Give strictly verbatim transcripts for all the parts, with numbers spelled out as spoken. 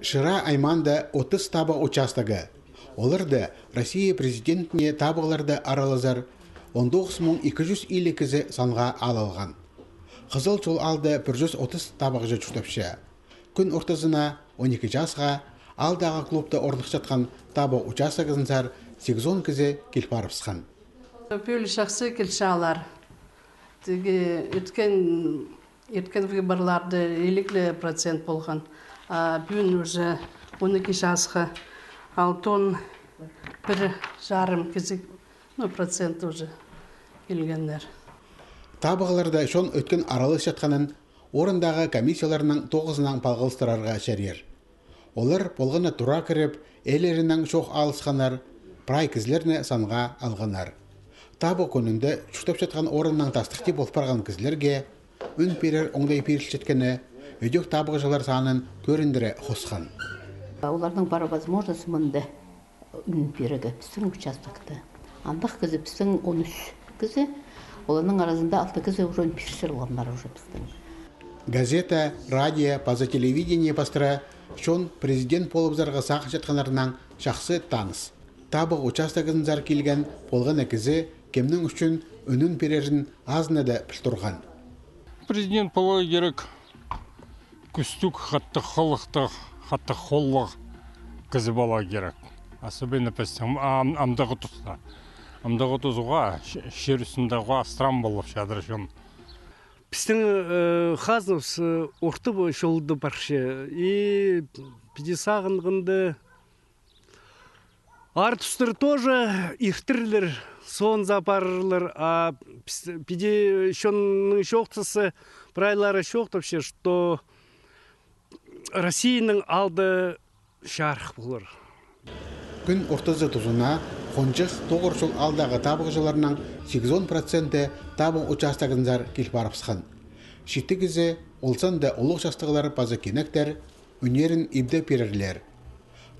Шира аймаанда отыс табығ участогы. Оларда Россия президентіне табығларда аралазар он тоғыс муң ікі чӱс илиг кізі санға алылған. Хызыл Чол аалда пір чӱс отыс табығҷы чуртапча. Кӱн ортызына он ікі часха аалдағы клубта орныхчатхан табығ участогынзар сигізон кізі кил парыбысхан. Пӧлі чахсы килче алар. Тігі ӧткен, ӧткен выборларда илиг ле процент полған. А пӱӱн уже он ікі часха алтон пір чарым кізі, ну, процент уже килгеннер. Табығларда чон ӧткен араласчатханын орындағы комиссияларның тоғызынаң палғалыстырарға чарир. Олар полған на тура кіріп, ээлерінең чоох алысханнар, прай кізілерні санға алғаннар. Табығ кӱнінде чуртапчатхан орыннаң тастыхти пол парған кізілерге ӱн пирер оңдай пирілчеткені ідӧк табығҷылар санын кӧріндіре хосхан. Оларның пар возможность мында ӱн пирерге пістің участокта. Андағ кізі пістің он ӱс кізі, оларның аразында алты кізі уже ӱн пирче алғаннар уже пістің. Газета, радио паза телевидение пастыра чон президент полыбызарға сағынчатханнарнаң чахсы таныс. Табығ участогынзар килген полған на кізі кемнің ӱчӱн ӱнін пирерін азына даа піл турған. Президент поларға кирек кӱстіг, хатығ холлығ, хатығ холлығ кізі поларға кирек. Особенно пістің ам-, амдағы туста. Амдағы тузуға, чир ӱстӱнде уғаа стран полып чадыр чон. Пістің, э, хазнабыс, э, орта чолда парча. И піди сағынғанда, аар тустар тоже иртірлер, соонза парырлар, а піс-, піди чонның чоохтазы, прайлары чоохтапча, что Россияның алды чарых полар. Кӱн ортазы тузына Хонҷых, Тоғыр Чол аалдағы табығҷыларның сигізон проценті табығ участогынзар кил парыбысхан. Читі кізі, ол санда улуғ частығлар паза кинектер, ӱннерін ибде пирерлер.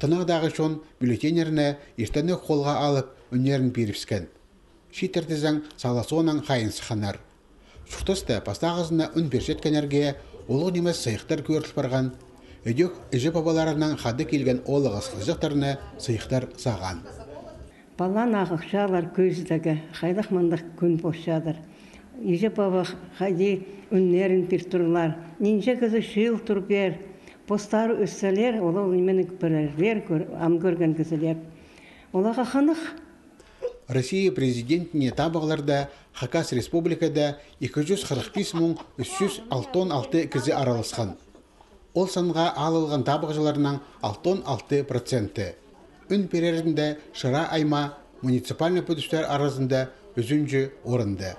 Тынағдағы чон бюллетеньнерні иртенек холға алып, ӱннерін пирібіскен. Чииттер тізең сала соонаң хайын сыхханнар. Чуртаста пастағызына ӱн пирчеткеннерге улуғ нимес сыйыхтар кӧріл парған. Ідӧк іҷе-пабаларынаң хада килген оолағас-хызыҷахтарны сыйыхтар сағаан. Паланы ағылчалар кӧзідіге, хайдағ мындағ кӱн полчадыр. Іҷе-паба хайди ӱннерін пир турлар. Нинҷе кізі чыыл тур пеер, постары ӧсселер, олар ол нимені пирерлер, кӧр-, ам кӧрген кізілер. Оларға хынығ. Россия президентіне табығларда Хакас Республикада ікі чӱс хырых пис муң ӱс чӱс алтон алты кізі араласхан. Ол санға алылған табығҷыларның алтон алты проценті. Ӱн пирерінде Шира аймаа муниципальный пӱдістер аразында ӱзінҷі орында.